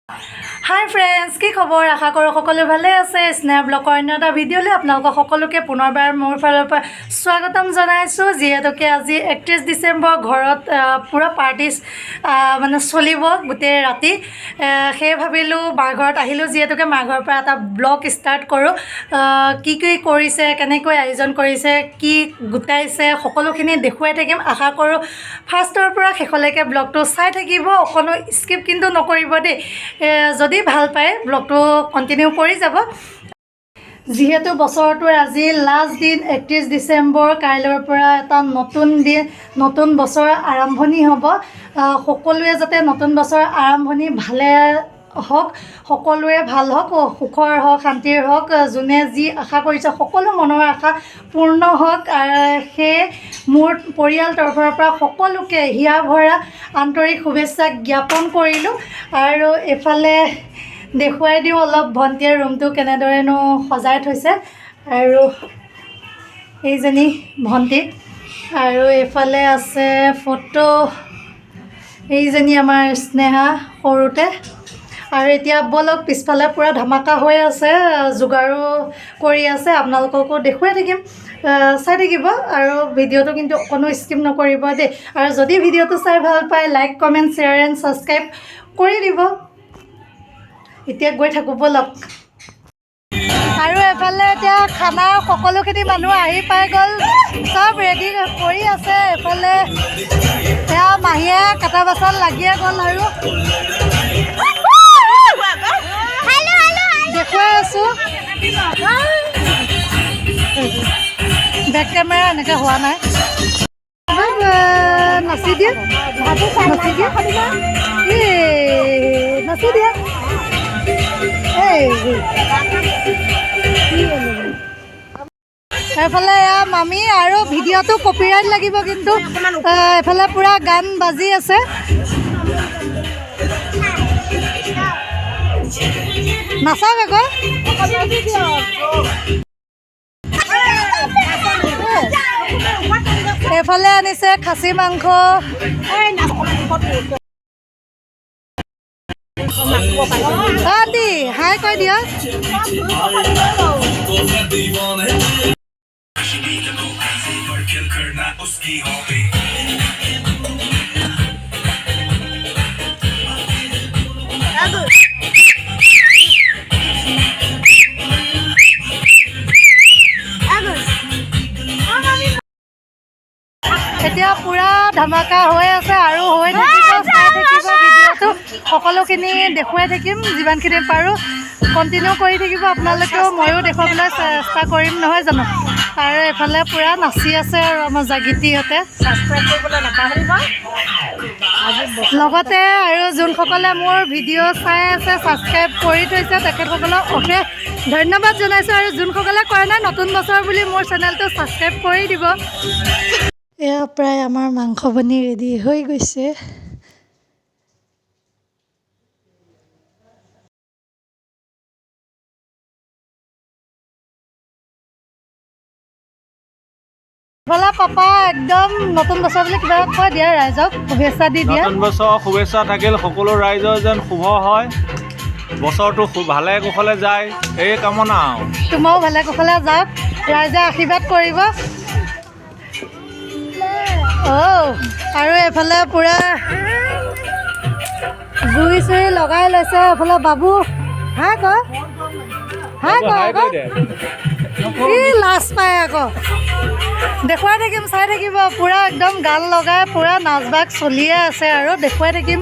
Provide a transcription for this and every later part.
হাই friends, কি খবৰ? আশা কৰোঁ সকলো ভালে আছে। স্নেহা ব্লগৰ অন্য এটা ভিডিঅ'লৈ আপোনালোকক সকলোকে পুনৰবাৰ মোৰ ফালৰ পৰা স্বাগতম জনাইছোঁ। যিহেতুকে আজি 31 ডিচেম্বৰ, ঘৰত পূৰা পাৰ্টি মানে চলিব গোটেই ৰাতি। সেয়ে ভাবিলোঁ মাৰ ঘৰত আহিলোঁ যিহেতুকে মাৰ ঘৰৰ পৰা এটা ব্লগ ষ্টাৰ্ট কৰোঁ। কি কি কৰিছে, কেনেকৈ আয়োজন কৰিছে, কি গোটাইছে, সকলোখিনি দেখুৱাই থাকিম। আশা কৰোঁ ফাৰ্ষ্টৰ পৰা শেষলৈকে ব্লগটো চাই থাকিব, অকণো স্কিপ কিন্তু নকৰিব দেই। যদি ভাল পায় ব্লগটো কণ্টিনিউ কৰি যাব। যিহেতু বছৰটোৰ আজি লাষ্ট দিন 31 ডিচেম্বৰ, কাইলৈৰ পৰা এটা নতুন দিন, নতুন বছৰৰ আৰম্ভণি হ'ব। সকলোৱে যাতে নতুন বছৰৰ আৰম্ভণি ভালে হওক, সকলোৰে ভাল হওক, সুখৰ হওক, শান্তিৰ হওক, যোনে যি আশা কৰিছে সকলো মনৰ আশা পূৰ্ণ হওক। সেয়ে মোৰ পৰিয়াল তৰফৰ পৰা সকলোকে হিয়া ভৰা আন্তৰিক শুভেচ্ছা জ্ঞাপন কৰিলোঁ। আৰু এইফালে দেখুৱাই দিওঁ অলপ ভণ্টীয়ে ৰুমটো কেনেদৰেনো সজাই থৈছে। আৰু এইজনী ভণ্টি, আৰু এইফালে আছে ফটো, এইজনী আমাৰ স্নেহা সৰুতে। আৰু এতিয়া ব'লক, পিছফালে পূৰা ধামাকা হৈ আছে, যোগাৰো কৰি আছে, আপোনালোককো দেখুৱাই থাকিম। চাই থাকিব আৰু ভিডিঅ'টো কিন্তু অকণো স্কিপ নকৰিব দেই। আৰু যদি ভিডিঅ'টো চাই ভাল পায়, like, comment, share and subscribe কৰি দিব। এতিয়া গৈ থাকোঁ ব'লক। আৰু এফালে এতিয়া খানা সকলোখিনি মানুহ আহি পাই গ'ল, চব ৰেডি কৰি আছে। এফালে এয়া মাহীয়ে কাটা বাচন লাগিয়ে গ'ল আৰু দেখুৱাই আছোঁ। বেক কেমেৰা এনেকৈ হোৱা নাই। নাচি দিয়া, নাচি দিয়া, এই নাচি দিয়া। এই এফালে এয়া মামী। আৰু ভিডিঅ'টো কপিৰাইট লাগিব কিন্তু। এফালে পূৰা গান বাজি আছে। নাচাওক আকৌ। এইফালে আনিছে খাচী মাংস। আন্টি, হাই কৈ দিয়া। এতিয়া পূৰা ধামাকা হৈ আছে আৰু হৈ থাকিব। চাই থাকিব ভিডিঅ'টো, সকলোখিনি দেখুৱাই থাকিম যিমানখিনি পাৰোঁ। কণ্টিনিউ কৰি থাকিব আপোনালোকেও, ময়ো দেখুৱাবলৈ চেষ্টা কৰিম, নহয় জানো? আৰু এইফালে পূৰা নাচি আছে আৰু আমাৰ জাগিতিহঁতে লগতে। আৰু যোনসকলে মোৰ ভিডিঅ' চাই আছে, ছাবস্ক্ৰাইব কৰি থৈছে, তেখেতসকলক অশেষ ধন্যবাদ জনাইছোঁ। আৰু যোনসকলে কৰা নাই, নতুন বছৰ বুলি মোৰ চেনেলটো ছাবস্ক্ৰাইব কৰি দিব। এয়া প্ৰায় আমাৰ মাংস বনি ৰেডি হৈ গৈছে। ইফালে পাপা একদম নতুন বছৰ বুলি কিবা কৈ দিয়া, ৰাইজক শুভেচ্ছা দি দিয়া। নতুন বছৰ শুভেচ্ছা থাকিল। সকলো ৰাইজৰ যেন শুভ হয়, বছৰটো ভালে কুশলে যায়, এই কামনা আৰু। তোমাৰো ভালে কুশলে যাওক, ৰাইজে আশীৰ্বাদ কৰিব। অ' আৰু এইফালে পূৰা জুই চুই লগাই লৈছে। এইফালে বাবু, হাই ক, হাই ক আকৌ। কি লাজ পায় আকৌ। দেখুৱাই থাকিম, চাই থাকিব। পূৰা একদম গান লগাই পূৰা নাচ বাগ চলিয়ে আছে আৰু দেখুৱাই থাকিম।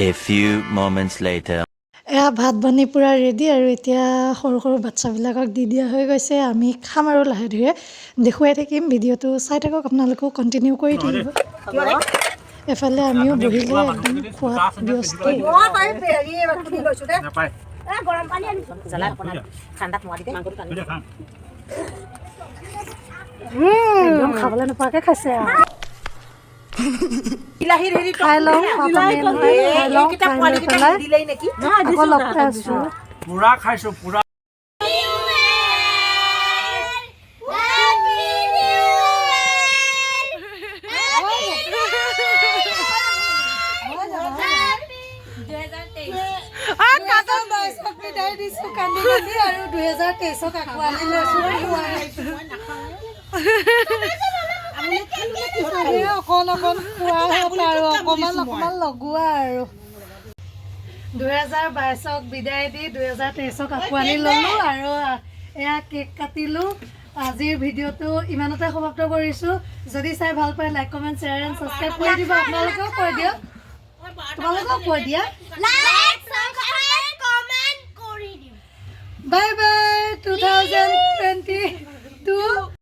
A few moments later. এয়া ভাত বনি পূৰা ৰেডি আৰু এতিয়া সৰু সৰু বাচ্ছাবিলাকক দি দিয়া হৈ গৈছে। আমি খাম আৰু লাহে ধীৰে দেখুৱাই থাকিম। ভিডিঅ'টো চাই থাকক আপোনালোকেও, কণ্টিনিউ কৰি থাকিব। এফালে আমিও বহিলে একদম খোৱাত ব্যস্ত। একদম খাবলৈ নোপোৱাকৈ খাইছে আৰু। বিলাহীৰ হেৰি খাই লওঁ, খোৱাটো মেইন হয়। খাই লওঁ, এইকেইটা খাই লৈ পোৱালিকেইটা পেলাই নিদিলেই নেকি? আকৌ লগ পাই আছোঁ। পুৰা খাইছোঁ পুৰা। বিদায় দিছোঁ কান্দি কান্দি আৰু 2023ক আঁকোৱালি লৈছোঁ। অকণ অকণ খোৱা হ'ল আৰু অকণমান অকণমান লগোৱা আৰু 2022ক বিদায় দি 2023ক আঁকোৱালি ল'লোঁ আৰু এয়া কেক কাটিলোঁ। আজিৰ ভিডিঅ'টো ইমানতে সমাপ্ত কৰিছোঁ। যদি চাই ভাল পায়, like, comment, share and subscribe কৰি দিব। আপোনালোকেও কৈ দিয়ক, তোমালোকেও কৈ দিয়া। লাইক, সাবস্ক্ৰাইব, কমেন্ট কৰি দিম। Bye bye 2022.